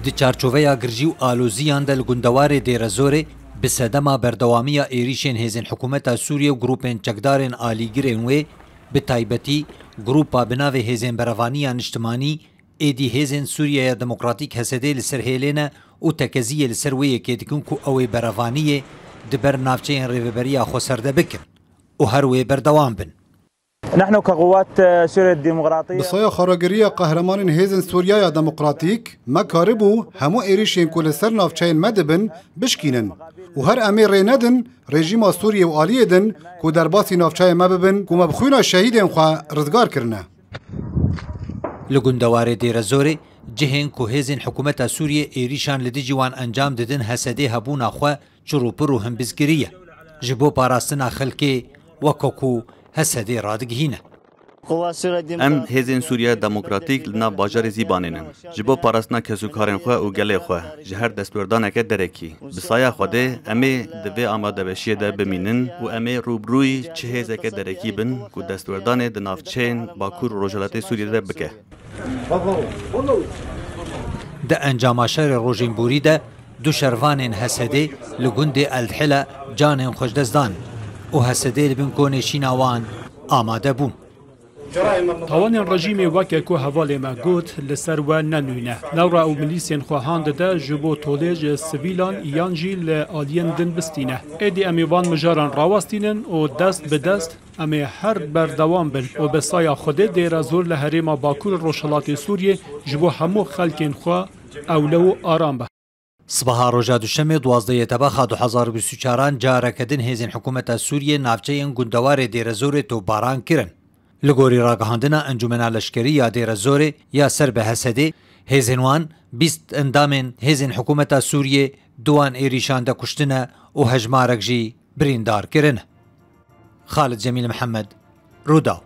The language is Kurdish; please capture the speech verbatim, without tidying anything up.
Di çarçoveya girjî û aloziyan de li gundewarê Dêrezorê bi sedema berdewamiya êrîşên hêzên hikûmeta Sûriyê û grûpên çekdarên alîgirên wê, bi taybetî grûpa bi navê Hêzên Berevaniya Niştimanî, êdî Hêzên Sûriyeya Demokratîk H S D li ser hêlê ne û tekeziyê li ser wê yekê dikin ku ew ê berevaniyê di ber navçeyên rêveberiya xweser de bikin û her wê berdewam bin. نحن كقوات سوريا الديمقراطية Bi saya xweragiriya qehremanên Hêzên Sûriyaya Demokratîk, me karibû hemû êrîşên ku li ser navçeyên me dibin, bişkînin û her em ê rê nedin rejîma Sûriyê û aliyê din ku derbasî navçeyên me bibin ku me bi xwîna şehîdên xwe rizgar kirine. Li gundewarê Dêrezorê cihên ku hêzên hikûmeta Sûriyê êrîşan li dijî wan encam didin H S D hebûna xwe çir û pir û himbizgirî ye. Ji bo parastina xelkê weke ku H S D radigihîne. Em hêzên Sûriya Demokratîk li nav bajarê Zîbanê ne. Ji bo parastina kesûkarên xwe û gelê xwe ji her destwerdaneke derekî. Bi saya Xwedê em ê di vê amadebeşiyê de bimînin û em ê rûbirûyî çi hêzeke derekî bin ku destwerdanê di navçeyên Bakur û Rojhilatê Sûriyê de bike. Di encama şerê rojên borî de du şervanên H S D li gundê Eldhila canên xwe ji dest dan û H S D li bin konê şîna wan amade bûn. Tawanên rejîmê weke ku hevalê me got li ser we ne nû ne. Lewra ew milîsên xwe han dide ji bo tolê ji sivîlan yan jî li aliyên din bistîne. Êdî em ê van mijaran rawestînin û dest bi dest em ê her berdewam bin û bi saya Xwedê Dêrezor li herêma Bakur û Rojhilatê Sûriyê ji bo hemû xelkên xwe ewle û aram be. Sibaha roja Duşemê duwazdehê Tebaxa du hezar û bîst û çaran careke din hêzên hikûmeta Sûriyê navçeyên gundewarê Dêrezorê topbaran kirin. Li gorî ragihandina Encûmena Leşkerî ya Dêrezorê ya ser bi H S D, hêzên wan bîst endamên hêzên hikûmeta Sûriyê di wan êrîşan de kuştine û hejmarek jî birîndar kirine. Xalid Cemîl Mihemed, Rûdaw.